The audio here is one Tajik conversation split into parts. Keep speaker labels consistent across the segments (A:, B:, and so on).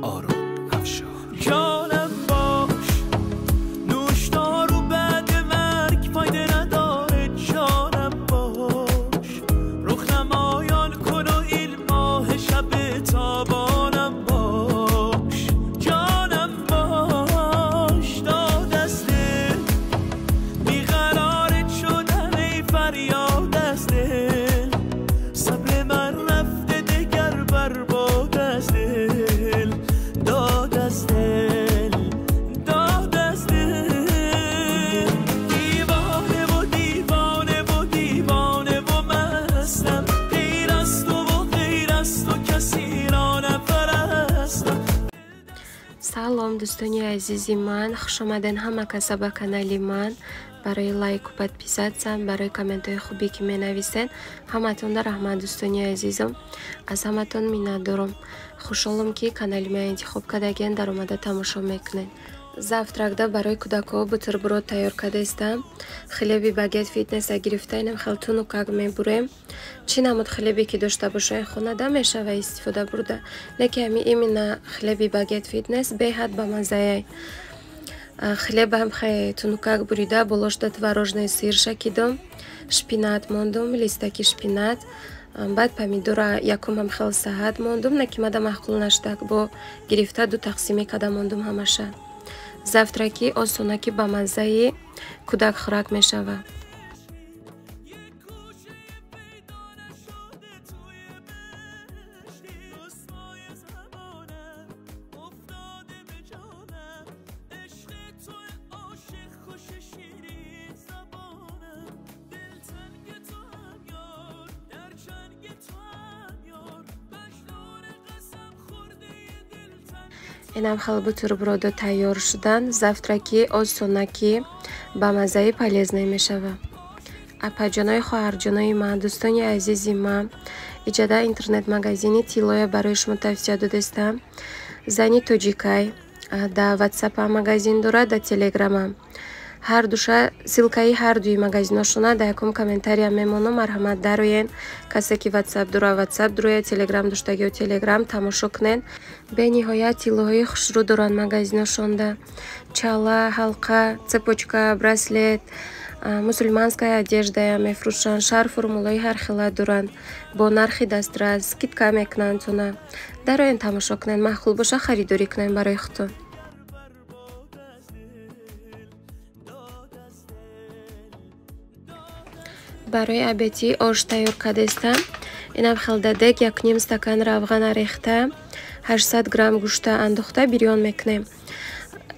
A: آرون افشار.
B: جانم باش، نوشدارو بعد مرگ فایده نداره. جانم باش، رخ نمایان کن و این ماه شب تابانم باش. جانم باش، داد از دل بیقرارت شدن ای فریاد از دل. صبر من رفته دگر برباد از دل، داد از دل، داد از دل. دیوانه و دیوانه و دیوانه و مستم، غیر از تو و غیر از تو کسی را نپرستم.
C: Салом, дӯстони азизи ман, хушомаден ҳама каса ба канали ман. Барои лайку, подписаться, барои комментҳои хубе ки менависен, ҳаматонда раҳмат, дӯстони азизам. Аз ҳаматон миннатдорам. Хушҳолам, ки канали ман интихоб кардаген, даромада тамошо мекунед. Завтракда барои кӯдакҳо бутерброд тайёр кардаистам. Хлеби багет фитнеса гирифта, инам хел тунукак мебурем. Чӣ намуд хлебе ки дошта бошед хонада мешава истифода бурда. Не ки ҳами именно хлеби багет фитнес беҳад ба маззаяй. Хлебам хе тунукак бурида, болошда творожный сыр шакидам, шпинат мондум, листаки шпинат, баъд помидора якумам хел саҳат мондум, не ки мада маъқул наштак, бо гирифта ду тақсиме када мондум ҳамаша. Завтраки осонаки ба маззаи кӯдак хӯрак мешавад. Инам хел бутербродо тайёр шудан. Завтраки осонаки ба маззаи полезный мешавад. Апаҷонои, хоҳарҷонои ман, дӯстони азизи ман, иҷода интернет-магазини Тилоя барои шумо тавсия додастам. Зани тоҷикай да ватсапа магазин дорад, да телеграма. Ҳар душа ссылкаи ҳар дуи магазиношона дар якум комментария мемонам, марҳамат дароен. Касе ки ватсап дора, ватсап дуроя, телеграм доштагиё, телеграм тамошо кунен. Бениҳоят тиллоҳои хушрӯ доранд магазиношонда. Чала, ҳалқа, цепочка, браслет, мусульманская одеждая мефурӯшанд, шарфу румолҳои ҳар хела доранд бо нархи дастрас, скидка мекунанд тона. Дароен, тамошо кунен, маъқул боша харидорӣ кунен барои худтон. Барои обедӣ ош тайёр кардаистам. Инам хелдадек 1,5 стакан равғана рехта, 800 грамм гӯшта андохта бирён мекунем.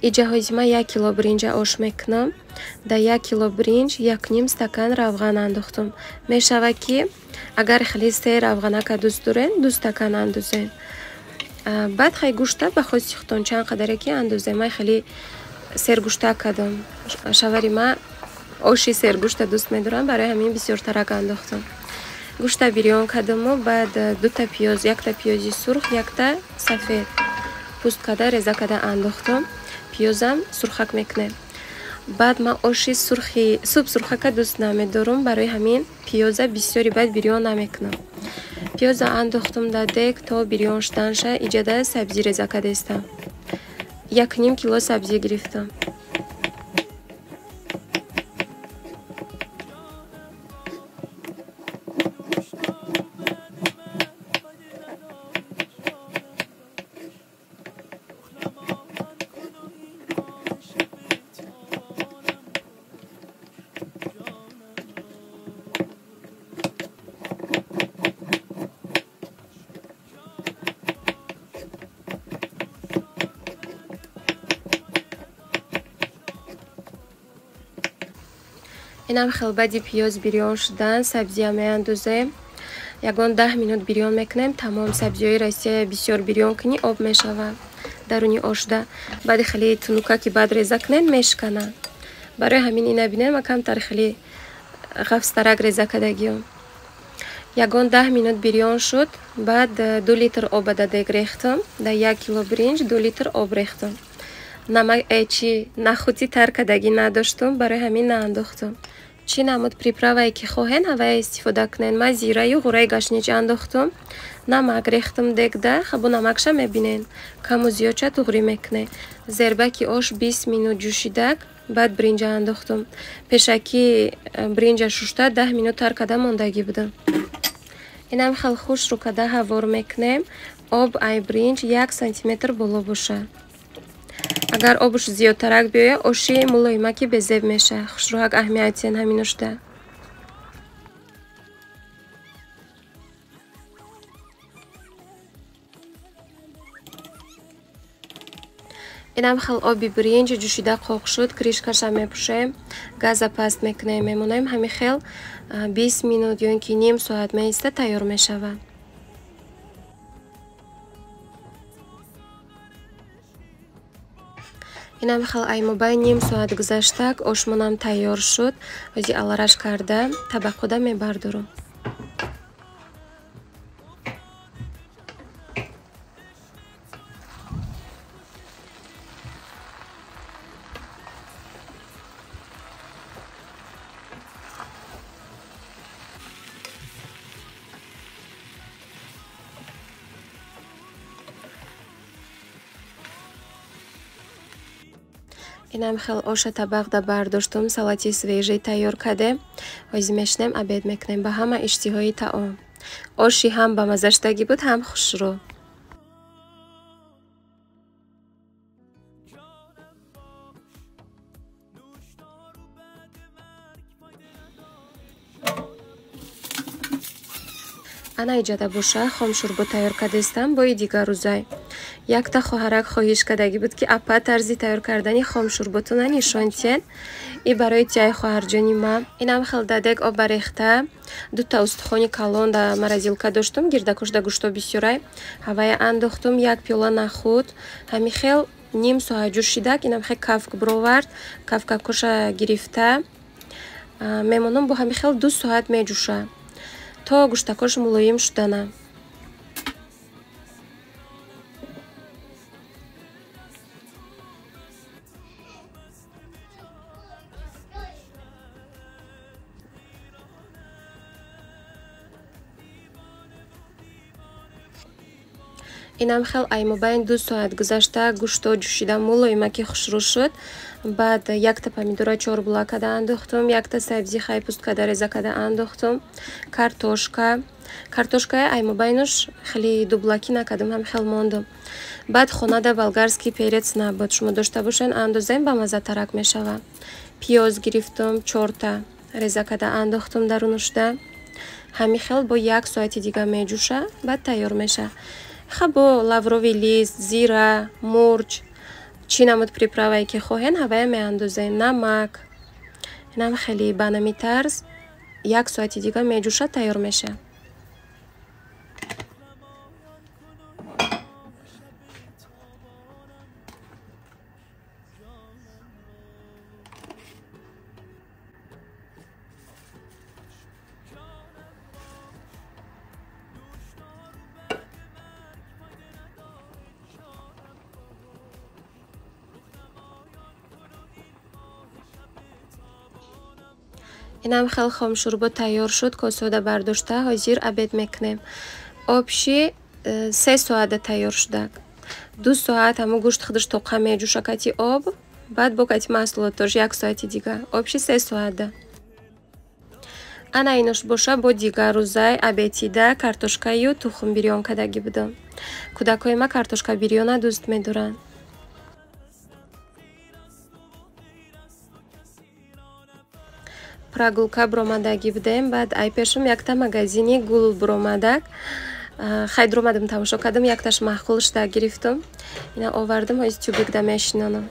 C: Иҷа ҳозима 1 кило биринҷа ош мекунам. Дар 1 кило биринҷ 1,5 стакан равған андохтум. Мешавад ки агар хеле сер равғанака дӯст дорен, 2 стакан андозен. Баъд хай гӯшта ба хости худтон чанд қадаре ки андозем. Ман хеле сергӯшта кардам. Шавари ма оши сергӯшта дӯст медорам, барои ҳамин бисёртарак андохтам. Гӯшта бирён кардаму баъд дута пиёз, якта пиёзи сурх, якта сафед пӯст карда реза карда андохтам. Пиёзам сурхак мекунем. Баъд ман оши сурхи суб сурхака дӯст намедорам, барои ҳамин пиёза бисёри баъд бирён намекунам. Пиёза андохтам дар дег то бирён шуданша. Иҷода сабзӣ реза кардаистам. 1,5 кило сабзӣ гирифтам. Инам хел баъди пиёз бирён шудан сабзия меандозем. Ягон 10 минут бирён мекунем. Тамом сабзиҳои Россия бисёр бирён кунӣ об мешавад даруни ошда. Баъди хеле тунука ки баъд реза кунем мешканад. Барои ҳамин ина бинем ма камтар хеле ғафзтарак реза кардагиём. Ягон 10 минут бирён шуд, баъд 2 литр об ба дег рехтам. Дар 1 кило биринҷ 2 литр об рехтам. Намак чи нахути тар кардагӣ надоштум, барои ҳамин наандохтам. Чӣ намуд приправае ки хоҳен, ҳавая истифода кунен. Ман зираю ғураи гашнич андохтум, намак рехтум дегда, хабу намакша мебинен. Каму зиёдша туғрӣ мекунем. Зербаки ош 20 минут ҷӯшидак, баъд бринҷа андохтум. Пешакӣ бринҷа шушта 10 минут тар када мондагӣ будам. Инам хел хушрӯ када ҳавор мекунем. Об ай бринҷ 1 сантиметр боло бошад. Агар обуш зиёдтарак биёяд, оши мулоимаки безеб мешавад. Хушрӯҳак аҳамият ҳаминушда. Инам хел оби бринҷ ҷӯшида қоқ шуд, кришкаша мепӯшем, газа паст мекунем, мемонем. Ҳамин хел 20 минут ё ин ки ним соат меиста тайёр мешавад. Инам хел аймобай ним соат гузаштак, ошмонам тайёр шуд. Ози алараш карда табақуда мебардорам. Инам хел оша табақда бардоштум, салати свежий тайёр кардем. Ҳозир мешинем, обед мекунем. Ба ҳама иштиҳои таом. Оши ҳам ба мазаштагӣ буд, ҳам хушрӯ. Ана иҷада боша хомшӯрбо тайёр кардастам бои дигар рӯзай. Якта хоҳарак хоҳиш кардагӣ буд, ки апа тарзи тайёр кардани хомшӯрботона нишон тиҳед. И барои тияи хоҳарҷони ма. Инам хел дадек об барехта, дута устухони калон да морозилка доштум, гирдакошда гӯшто бисёрай. Ҳавая андохтум, як пиёла нахӯд. Ҳамин хел ним соат ҷӯшидак, инам хел кафк бировард, кафкакоша гирифта. Мемонам бо ҳамин хел 2 соат меҷӯша, то гӯштакош мулоим шудана. Инам хел аймобайн 2 соат гузашта, гӯшто ҷӯшида мулоимаки хушрӯ шуд. Баъд якта помидора 4 була када андохтум, якта сабзи хайпӯст када реза када андохтум, картошка. Картошкая аймобайнуш хеле дублакӣ накардам, ҳам хел мондум. Баъд хонада болгарский перец набуд, шумо дошта бошен андозем, ба маззатарак мешавад. Пиёз гирифтум, 4та реза када андохтум дарунушда. Ҳамин хел бо 1 соати дига меҷӯша, баъд тайёр мешавад. Хабо лавровый лист, зира, мурч, чӣ намуд приправае ки хоҳен, ҳавая меандозем, намак. Инам хеле ба нами тарз 1 соати дига меҷӯша, тайёр мешавад. Инам хел хомшӯрбо тайёр шуд, косода бардошта, ҳозир обед мекунем. Обши 3 соата тайёр шудак. 2 соат ҳамун гӯшт худаш тоқа меҷӯша кати об, баъд бо кати маҳсулотош 1 соати дига. Обши 3 соата. Ана инош боша бо дигар рӯзай обедида картошкаю тухм бирён кардагӣ будам. Кӯдакҳои ма картошка бирёна дӯст медоранд. Прогулка биромадагӣ будем, баъд ай пешум якта магазини гул биромадак. Хай дуромадам, тамошо кардам, якташ маъқул шуда гирифтум. Ина овардам, ҳози тюбикда мешинонам.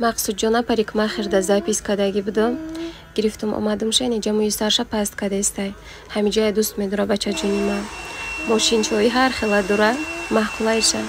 C: Мақсудҷона парикмахерда запись кардагӣ будам. Гирифтум омадам ша, инҷа мӯи сарша паст кардестай. Ҳамиҷая дӯст медора бачаҷони ман. Мошинчаҳои ҳар хела дора, маъқулайша.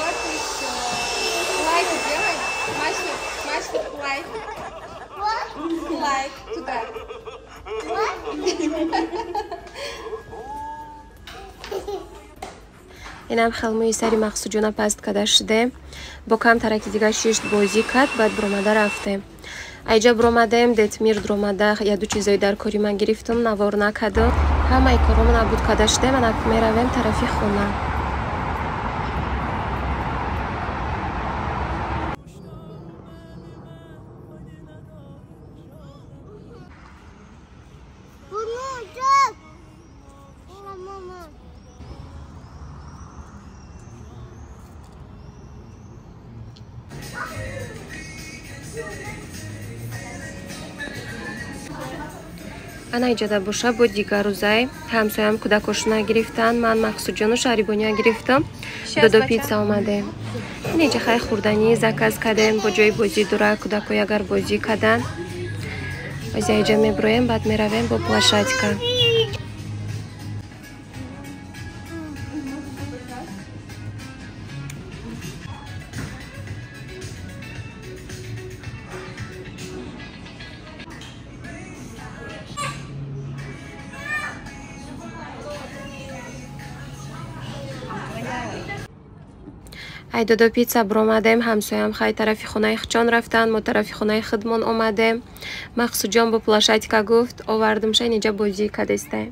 A: Вот и все. Лайк делай. Маша, Маша, лайк. Лайк. Туда.
C: Инам хел мӯи сари Мақсудҷона паст карда шудем. Бо кам тараки дигар шишт бозӣ кард, баъд буромада рафтем. Айҷа буромадаем, Детмир дуромада, яду чизои дар кори ман гирифтум, навор накардам. Ҳамаи коромон абуд карда шудем, анак меравем тарафи хона. Ана иҷода боша бо дигар рӯзай ҳамсоям кӯдакошона гирифтанд, ман Мақсудҷону Шаҳрибония гирифтам. Додо пицца омадем. Инеҷа хай хӯрданӣ заказ кардем, бо ҷои бозӣ дура кӯдакҳои агар бозӣ карданд. Ози иҷа меброем, баъд меравем бо площадка. Ай додо пицца буромадем, ҳамсоям хай тарафи хонаи хичон рафтанд, мо тарафи хонаи худмон омадем. Мақсудҷон бо площадка гуфт, овардумша инҷа бозӣ кардестай.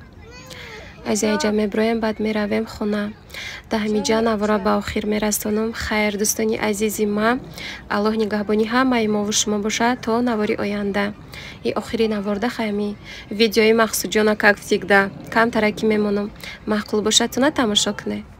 C: Аз айҷа меброем, баъд меравем хона. Да ҳамиҷа навора ба охир мерасонам. Хайр, дӯстони азизи ма, Аллоҳ нигаҳбони ҳамаи мову шумо бошад то навори оянда. И охири наворда хаями видеои Мақсудҷона как всегда. Кам тараки мемонам. Маъқул бошад, туна тамошо кунед.